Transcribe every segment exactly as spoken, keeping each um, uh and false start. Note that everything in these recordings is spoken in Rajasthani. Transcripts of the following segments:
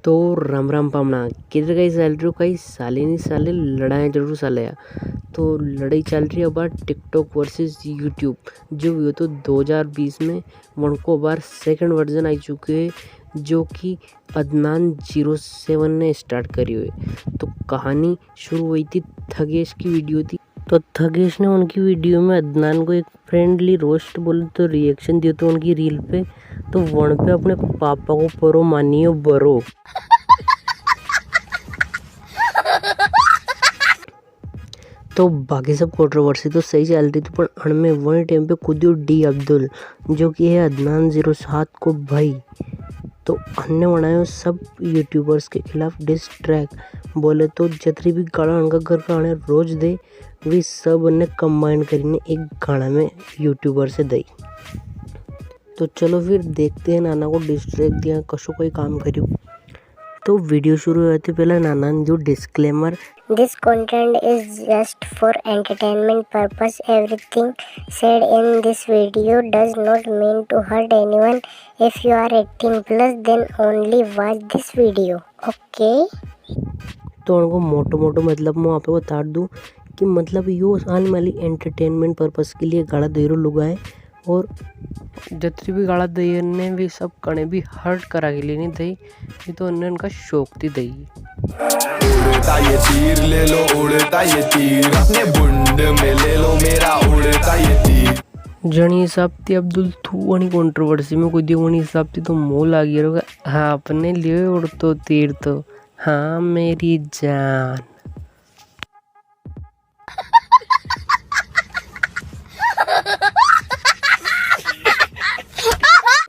तो राम राम पामणा, किधर कई चाल रही हो? कई साले नी साले, लड़ाई जरूर साले या। तो लड़ाई चाल रही है अबार TikTok versus YouTube। जो हुयो तो दो हज़ार बीस में, वनको अबार second version आई चुकी है, जो कि अदनान ज़ीरो सेवन ने start करी हुई। तो कहानी शुरू हुई थी, थगेश की video थी। तो थगेश ने उनकी video में अदनान को एक friendly roast बोले तो reaction दियो तो उनकी reel पे, तो वण पे अपने पापा को परो मानियो बरो। तो बाकी सब controversy तो सही चाल रही थी, पर अणमें वही time पे कूदियो डी अब्दुल, जो कि है अदनान ज़ीरो सात को भाई। तो अणने बनायो सब YouTubers के खिलाफ diss track। बोले तो जतरी भी गाला अणका घर का अणे रोज दे, वे सब अणने combine करीने एक गाना में YouTuber से दई। तो चलो फिर देखते हैं नाना को diss track दिया कसो कोई काम करियो। तो video शुरू होते पहले नाना ने जो disclaimer। This content is just for entertainment purpose. Everything said in this video does not mean to hurt anyone. If you are eighteen plus, then only watch this video. Okay? तो उनको मोटो मोटो मतलब मैं वहाँ पे बता दूँ कि मतलब यो आने वाली entertainment purpose के लिए गाला दे रो लुगाए, और जतरी भी गाला दई ने वे सब कणे भी hurt करा के लिए नी दई, ये तो उनने उनका शौक थी दई। उड़ता ये तीर ले लो, उड़ता ये तीर, अपने बुंड में ले लो मेरा उड़ता ये तीर। जणी हिसाब थी अब्दुल थू वणी controversy में कोई दियो, वणी हिसाब थी तो मोह लागी रहो। हाँ, अपने लिए उड़तो तीर तो, हाँ मेरी जान।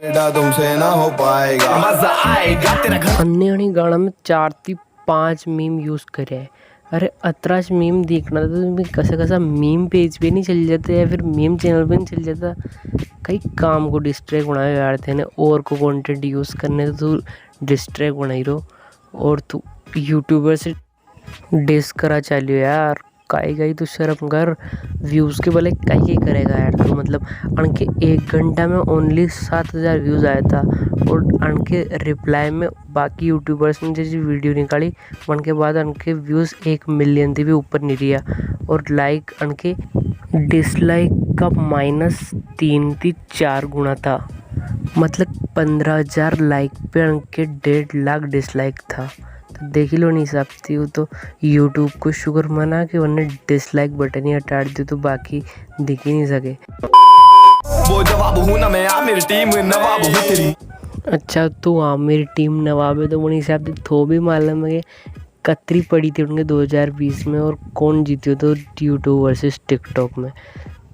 बेटा तुमसे ना हो पाएगा, मजा आएगा तेरा घर। अन्ने अणी गाना में चार ती पांच meme use करे है। अरे अतराज meme देखना तो तुम्हें कसा कसा meme page पे नी चल जाते या फिर meme channel पे नी चल जाता। कई काम को diss track बनायो यार तेने, और को content use करने तो तू diss track बनाई रो और तू YouTuber से diss करा चालियो यार। काई काई तू शर्म कर, views के बले काई काई करेगा यार तू। मतलब अनके एक घंटा में only सात हजार views आया था और अनके reply में बाकी YouTubers ने जैसी video निकाली, वनके बाद अनके views एक million थी भी ऊपर नी रिया और like अनके dislike का minus तीन थी चार गुणा था। मतलब पन्द्रह हजार like पे अनके डेढ़ लाख dislike था। तो देखी लो नी हिसाब थी, वो तो YouTube को शुक्र मना कि उनने dislike button ही हटा दियो, तो बाकी दिख ही नी सके। वो जवाब हूँ ना मैं, आमिर team नवाब हूँ तेरी। अच्छा, तू आमिर team नवाब है, तो उन हिसाब से थो भी मालूम है कि कतरी पड़ी थी उनके दो हजार बीस में और कौन जीत्यो तो YouTube versus TikTok में।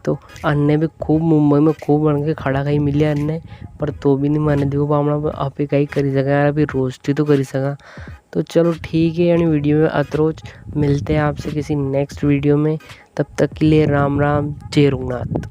तो अन्ने भी खूब मुंबई में खूब अनके खड़ा खाई मिलिया अन्ने, पर तो भी नी माने। देखो पामणा, आप ही काई करी सका यार, अभी roast ही तो करी सका। तो चलो ठीक है, यानी video में अतरोज, मिलते हैं आपसे किसी next video में। तब तक के लिए राम राम, जय रघुनाथ।